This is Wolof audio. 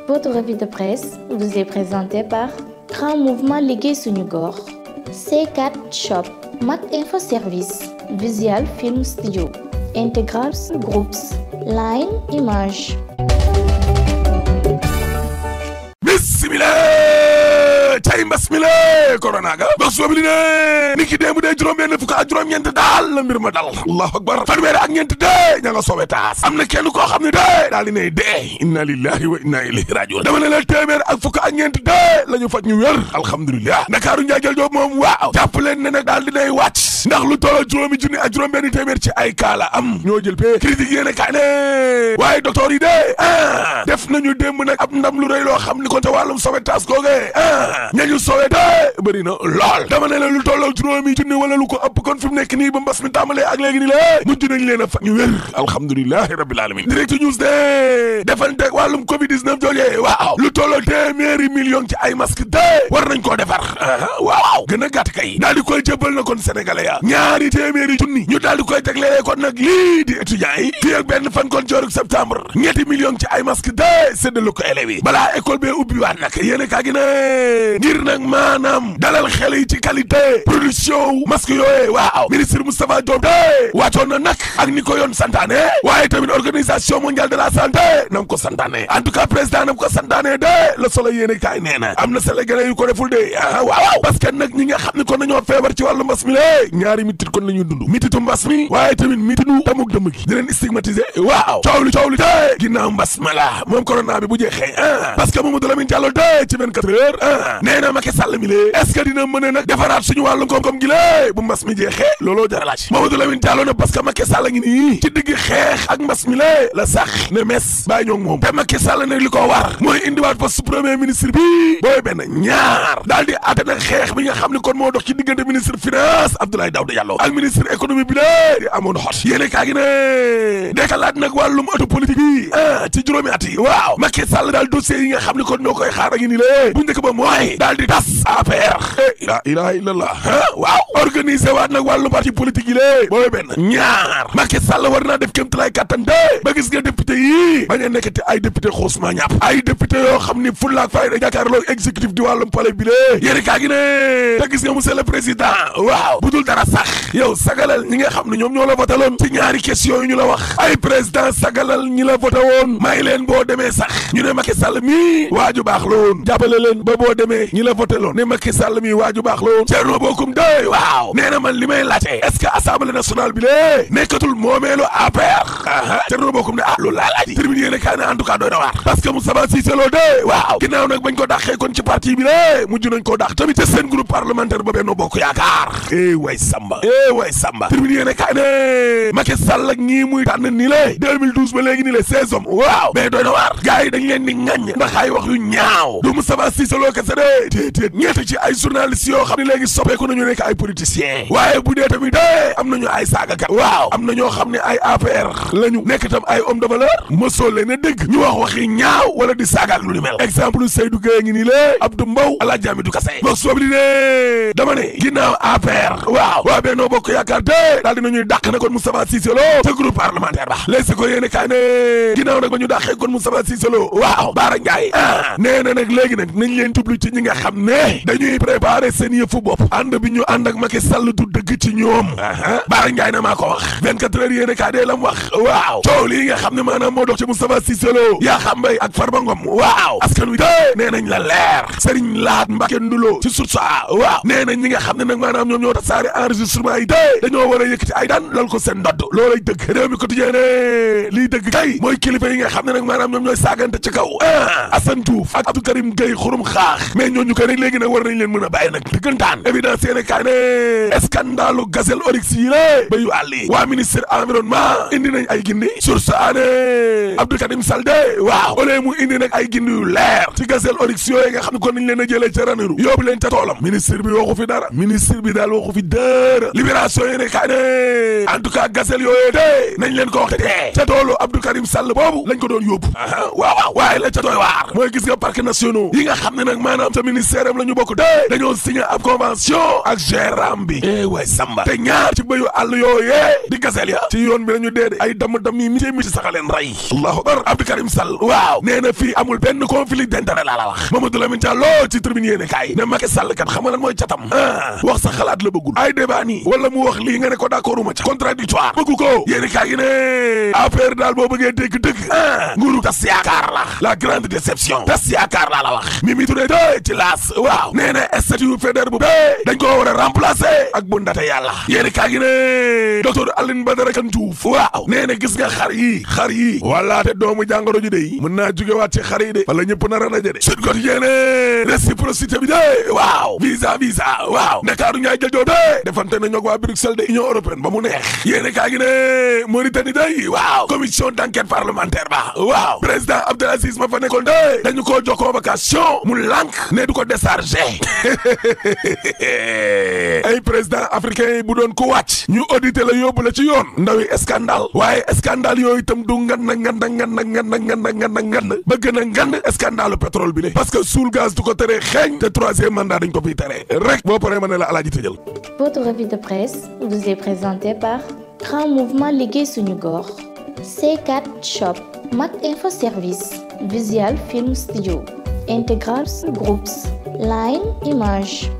Votre revue de presse vous est présentée par Grand Mouvement Liggéey Suñu Gox, C4 Shop, Mak Info Service, Visual Film Studio, Integral Groups, Line Image. tay mbas mi la corona ga bos boobu li ne ni ki démb dee juróom-benn fukk ak juróom-ñeent daal la mbir ma dal allahu akbar fanweer ak ñeent dee ña nga sowe taas am na kenn koo xam ne dee daal di ne dee inna lillahi wa inna ilayhi rajiun dama ne la téeméer ak fukk ak ñeent dee la ñu faj ñu wér alhamdulilah Ndakaaru njaajël joob moom waaw jàpp leen ne nag daal dinay wàcc ndax lu tolloo juróomi junni ak juróom-benn téeméer ci ay kaala am ñoo jël pee critique yéene kaay ne waaye docteur yi dee def nañu démb nag ab ndam lu rëy loo xam ni ko te wàllum sowe taas googee ñañu sowe dee bëri na lool dama ne la lu tolloo juróomi junni wala lu ko ëpp kon fi mu nekk nii ba mbas mi tàmbalee ak léegi ni la mujj nañ leen a fa ñu wér alhamdulilahi rabbil alamin direct news de defanteeg wàllum covid 19 joojee waaw lu tolloo téeméeri million ci ay masque de war nañ koo defar waaw gën a gàtt kay daal di koy jëbal na kon sénégalais ya ñaari téeméeri junni ñu daal di koy teglee kon nag lii di étudiants yi fii ak benn fan kon jooruk septembre ñetti million ci ay masque de séddale ko élèves yi balaa école bee ubbi waat nag yéene kaa gi ne ngir nag maanaam dalal xel yi ci qualité production masque yooyee waaw ministre Moustapha Diop de wàccoon na nag ak ni ko yoon santaane waaye tamit organisation mondiale de la santé nam ko santaane en tout cas président nam ko santaane de Le Soleil yéene kaay nee na am na sénégalais yu ko deful de waaw parce que nag ñi nga xam ne kon nañoo feebar ci wàllu mbas mi lé ñaari mitit kon la ñuy dund mititu mbas mi waaye tamit mititu tamuk dëmm gi di leen stigmatisé waaw coow li de ginnaaw mbas ma la moom corona bi bu jeexee parce que Mamadou Lamine Diallo de ci 24 heures nee na Macky Sall mi lée est-ce que dina mën a nag defaraat suñu wàllu koom-koom gi lée bu mbas mi jeexee looloo jar a laaj Mamadou Lamine Diallo na parce que Macky Sall ngi nii ci digg xeex ak mbas mi lée la sax ne mes bàyyi ñoo moom te Macky Sall nag li ko war mooy indiwaat poste premier ministre bi booy benn ñaar daal di àtte nag xeex bi nga xam ne kon moo dox ci diggante ministre finance Abdoulaye Daouda Diallo ak ministre économie bi lée di amoon xot yéene kaa gi ne dekalaat nag wàllum auto politique bi ci juróomi at yi waaw Macky Sall daal dossier yi nga xam ne kon ñoo koy xaar a ngi ni lée bu njëkk ba mooy daal di tas APR la ilaha illallah waaw organiser waat nag wàllu parti politique yi lée booy benn ñaar Macky Sall war naa def kéemtalaay kàttan de ba gis nga député yi bañ a nekkati ay député xuusma ñàpp ay député yoo xam ni fullaak fayda jàkkaarloo exécutif di wàllum palais bi lée yéeni kaa gi ne te gis nga monsieur le président waaw bu dul dara sax yow sagalal ñi nga xam ne ñoom ñoo la voté loon ci ñaari question yu ñu la wax ay président sagalal ñi la voté woon may leen boo demee sax ñu ne Macky Sall mi waaju baax la woon jàppale leen ba boo demee ñi la voté loon ne Macky Sall mi waaju baax la woon Thierno Bocoum de waaw nee na man li may laajte est-ce que assemblée nationale bi lée nekkatul moomeelu APR Thierno Bocoum ne loolu laa laaj tribune yéene kaay ne en tout cas doy na waar parce que Moustapha Cissé Lo de waaw ginnaaw nag bañ ko dàqee kon ci parti bi lée mujj nañ koo dàq tamit te seen groupe parlementaire ba Benno Bokk Yaakaar way Samba tribune yéene kaay ne Macky Sall ak ñii muy tànn ni lée 2012 ba léegi ni lée 16 hommes waaw mais doy na waar gars yi dañ leen di ŋaññ ndax ay wax yu ñaaw du Moustapha Cissé Lo kese de déedéet ñeent ci ay journalistes yoo xam ne léegi soppeeku nañu nekk ay politiciens waaye bu dee tamit de am nañu ay saagakat waaw am na ñoo xam ne ay APR lañu nekk tam ay homme de valeur mosoo leen a dégg ñu wax waxi ñaaw wala di saagaak lu ni mel exemple Seydou Gueye ngi nii lée Abdou Mbow Alaaji Amidou Kassé boog soob li ne dama ne ginnaaw APR waaw waa Benno Bokk Yaakaar de daal dinañuy dàq na kon Moustapha Cissé Lo te groupe parlementaire ba léegi ko yéene kaay ne ginnaaw nag ba ñu dàqee kon Moustapha Cissé Lo waaw Bara Ndiaye nee na nag léegi nag nañ leen tublu ci ñi nga xam ne dañuy préparer seen yëfu bopp ànd bi ñu ànd ak Macky Sall du dëgg ci ñoom Bara Ndiaye na maa ko wax 24 heures yéene kaay dee la mu wax waaw coow lii nga xam ne maanaam moo dox ci Moustapha Cissé Lo yaa xam mbay ak Farba Ngom waaw askan wi dee nee nañ la leer Serigne Laat Mbacké Ndulo ci source waaw nee nañ ñi nga xam ne nag maanaam ñoom ñoo tasaare enregistrement yi dee dañoo war a yëkkati ay daan lal ko seen ndodd loolay dëgg réew mi quotidien ne lii dëgg kay mooy kilifa yi nga xam ne nag maanaam ñoom ñooy saagante ci kaw Assane Diouf ak Abdou Karim Gueye xurum xaax mais ñooñu koy rek léegi nag war nañ leen mën a bàyyi nag dëggantaan évidence yéene kaay ne scandalu gazelle oryx yi lée ba yu àlli waa ministre environnement indi nañ ay gindi source ané Abdou Karim Sall de waaw ole mu indi nag ay gindi yu leer ci gazelle oryx yooyu nga xam ne kon nañ leen a jëlee ca Ranérou yóbbu leen ca toolam ministre bi waxu fi dara ministre bi daal waxu fi l'heure libération yéene kaay ne en tout cas gazelle yooyee de nañ leen ko wax te ca toolu Abdou Karim Sall boobu lañ ko doon yóbbu waaw waaye la ca doy waar mooy gis nga parcs nationaux yi nga xam ne nag maanaam ca ministère am la ñu bokk de dañoo signé ab convention ak gérant bi way samba te ñaar ci bëyu àll yooyee di gazelle ya ci yoon bi lañu dee de ay dam yi mi ci saxa leen rey allahu akbar Abdou Karim Sall waaw nee na fii amul benn conflit d'intérêt laa la wax Mamadou Lamine Diallo ci tribune yéene kaay ne Macky Sall kat xam nga lan mooy catam wax sa xalaat la bëggul ay débat nii wala mu wax lii nga ne ko d'accord uma ca contradictoire bëggu ko yéene kaay gi ne affaire daal boo bëggee dégg dëgg nguuru tas yaakaar la grande déception tas yaakaar laa la wax Mimi Touré de ci laas waaw nee na statut Faidherbe bu bee dañ ko war a remplacer ak bu ndate yàlla yéene kaay gi ne docteur Aline Badara Kane Diouf waaw nee na gis nga xar yi wala te doomu jàngoro ji de mën naa jógewaat ci xar yi de wala ñëpp nar a daje de Sud Quotidien réciprocité bi de waaw visa waaw Ndakaaru ñaay jël joo de defante na ñoog waa Bruxelles de Union européenne ba mu neex yéene kaa gi ne Mauritanie day waaw commission d'enquête parlementaire ba waaw président Abdelaziz ma fa nekkoon de dañu koo jox convocation mu lànk ne du ko décharger ay président africain yi bu doon ko wàcc ñu audité la yóbbu la ci yoon ndawi scandale waaye scandale yooyu itam du ngan ba gën a ngan scandale pétrole bi le parce que suul gaz du ko tere xeeñ te troisième mandat dañ ko fiy tere rek boo paree ma ne la alaaji tëjal. Votre revue de presse vous est présentée par Grand Mouvement Liggéey Suñu Gox, C4 Shop, Mak Info Service, Visual Film Studio, Integral Groups, Line Image.